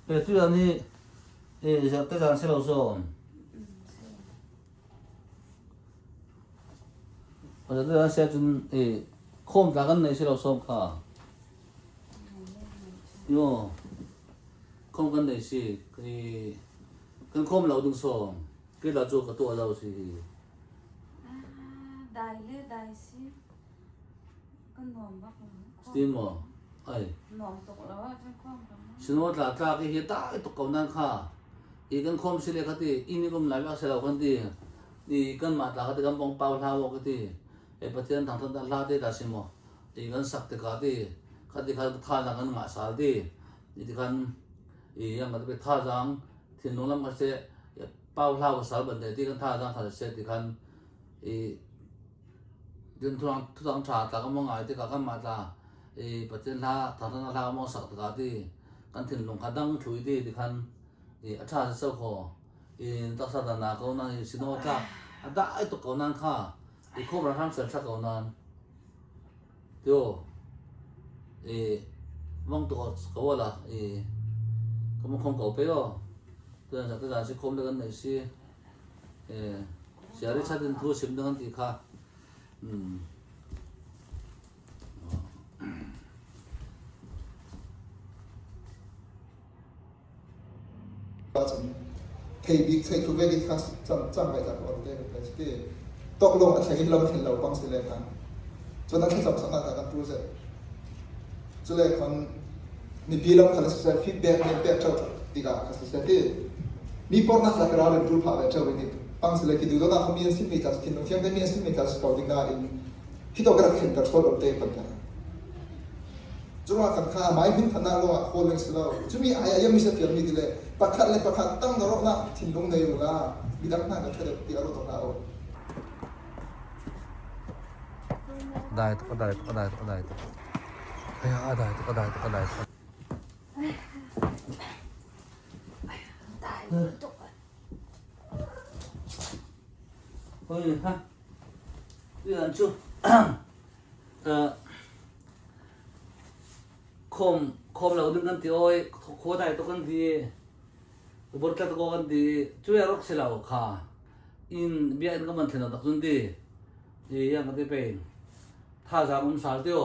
E tuian hi e zerte zan se lo sawm. Zerte zan se chun e khawm tla kan nei se lo sawm kha. Yo khawm kan nei si e kan khawm lo ding sawm. Ke la chu ka tu lo si hi. Dai le dai si. Kan nuam bak lo. Steam mo ai. Nuam tuk lo ah cun khawm kan. Sino tla tla ki hi dai tuk ko nan kha. I kan khawm si le kha ti in i um lai bak se lo kan ti. I kan mah tla kha ti kan bong pau hla wo ka ti. E Pathian thang than hla te ta si mo. I kan sak te ka ti. Kha ti kha tha na kan ngah sal ti. I ti khan i yang ka ti tha jang thinlung lam ka se pau hla wo sal ban te ti kan tha jang kha se ti khan i Cun thutang ṭha tla ka mong ai tikah kanmah tla i Pathian hla thangṭhatnak hla ka mong sak tikah ti kan thinlung kha dang thlui ti ti khan i a ṭha siseh khaw i taksa dan ah ko nan i sino tlak a dai tuk ko nan kha i khawm hram ser thla ko nan tio i mong tuk ko la i ka mong khom ko pe o tuan sak te zan si khom le kan nei si Siari chat in thu sim ding an ti kha. Thei bik thei thu ve kha cam cam vai ta ko te ka ti tok long a thleng in lam thlen lo pang si le khan chon a thlacam sak na ta kan tu se chule khon mipi lam kha se feedback ne pek thau tikah kha se ti mi pornak la kara rin tul pha ve thau ni pang se le ki du do na kha mi an sin mi ta thin nung thiam te mi an sin mi ta ko ding na in hi to ka khen ta thol te pan ta chunga kan kha mai hin thana lo a hol leng selo chumi ai ai mi se fiam mi dile pakhat le pakhat tang ro na thinlung nei u la midang hna ka thade ti aro to na o Dai tuk a dai tuk a dai tuk a dai tuk. Aya a dai tuk a dai tuk a dai tuk. Dai tuk. Oi ha. Tuan cu khom khom lo ding kan ti oi kho dai tuk kan ti bor tla ko kan ti cu ya rok si lo kha in bia in ka man thlen tak cun ti i yang ka ti pe thazaang um sal tio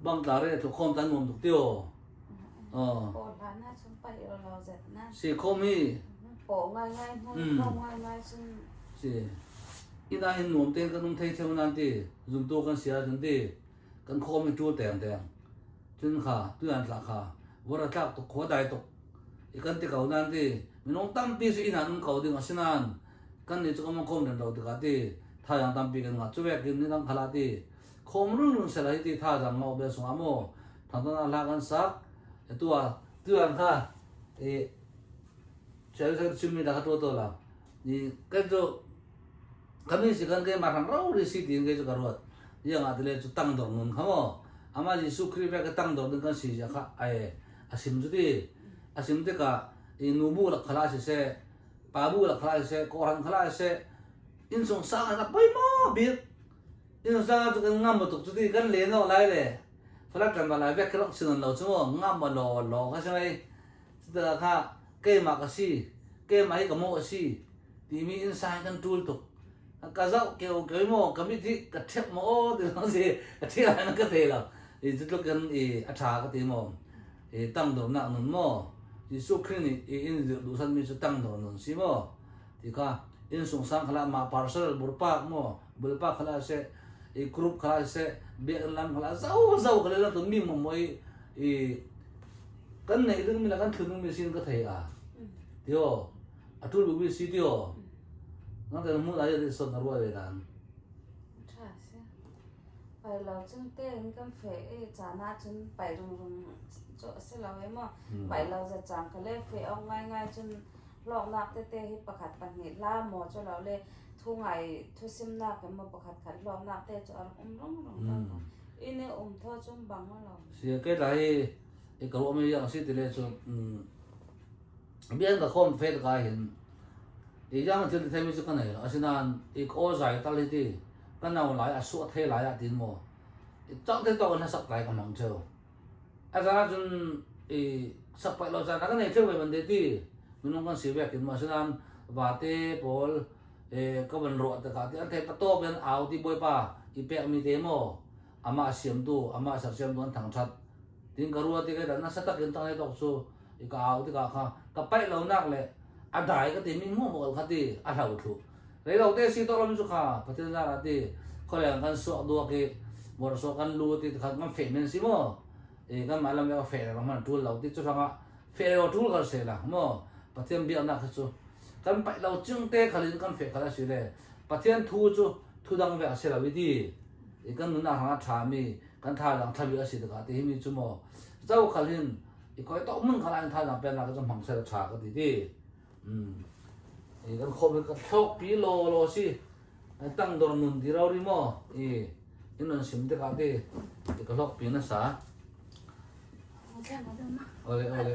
bang tla re thu khom tan nuam tuk tio Oh hlan ah cun paih lo zet na. Si khom hi. Po ngai ngai hmun ko ngai ngai cun. Si. Ina hin nuam ten kan um thei theu nan ti zumtu kan sia cun ti kan khom hi tul teng teng cun kha tu an tla kha vora tlak tuk kho dai tuk i kan ti ko nan ti minung tampi su inn ah um ko ding asinan kan nih cu kan khom len lo tikah ti thazang tampi kan ngah cuwek in ni dang khala ti khom run run sela hi ti thazang ngau bel sungah mu thangtan ah hla kan sak tua tuan kha i chel sa chimmi da kha to to la ni kan cu kami si kan ke ma rang rau ri si tin ke chu ka ruat yang a tile chu tang dor nun kha mo ama Jesu Khrih ve ka tang dor ding kan si ja kha ai asim chu ti asim tikah i nu bu lak khala siseh pa bu lak khala siseh kawhran khala siseh innsung sang ah poi maw bik innsung sang ah cu kan ngam tuk cu ti kan len awk lai le falak kan ba lai vek khi rak sinon lo cu maw ngam ma law law kha si mei cutikah kha keimah ka si keimah hi ka mawh a si timi inn sang kan ṭul tuk ka zoh keo keo maw ka mit hi ka ṭhep maw aw ti zong si ka ṭhial lai ka thei lo i cu tluk in i a ṭha ka ti maw i tangdornak nun maw Jesuh Khrih nih i in zirh duh sanmi cu tangdor nun si maw ti kha inn sungsang khala mah parcel burpak maw bulpak khala seh i group khala seh biakinn lam khala zo zo khala la tun mi mo mo i i kan nei ding mi la kan thlun mi sin ka thei a tio atul bu mi si tio nang te mu la ya son na ruai ve dan Tha si. Pai lo cun tein kan feh i caan ahcun pai rungrung cu a si lo i maw pai lo zat cang ka le feh awk ngaingai cun hlawknak tete hi pakhat pahnih hla maw cu lo le thu ngai thu simnak in maw pakhat khat hlawknak te cu a rak um rungrung ko ko. Inn i um thaw cun bang lo. Si ke tlai i ka ruah mi yang si ti le cu bian ka khom fet ka hin i yang thil thei mi cu ka nei lo asinain i ka aw zai tal hi ti ka no lai a suah thei lai ah tin maw i cang te to in sak lai ka hmang theo a zan cun I sak paih lo caan ah kan ei theu ve ban te ti minung kan si vek in asinain vate pawl ka van ruah tikah ti an thei patawk in au ti Bawipa i pekmi te maw amah siamtu amah sersiamtu an thangthat tin ka ruah ti kai nasa takin tang tok cu i ka au tikah kha ka paih lonak le a dai ka ti mi mu mo kha ti a hlau thlu rei lo te si to lam chu kha Pathian zara ti kholeng kan suak duak i mor so kan lu ti kha kan fe men si mo i kan mah lam le fe le man tul lo ti chu hranga fe lo tul kal se la mo Pathian biaknak kha chu kan paih lo chung te khalin kan fe khala si le Pathian thu chu thu dang ve a si lo i ti i kan nunnak hranga tha mi kan tha dang thabi a si tikah ti hi mi chu mo zo khalin i koi to mun khala in tha dang pen la ka chu hmang se tha ka ti ti i kan khom kan thlok pi lo lo si tang dor nun di ro ri mo i in non sim tikah ti i ka hlok pi na sa ole ole.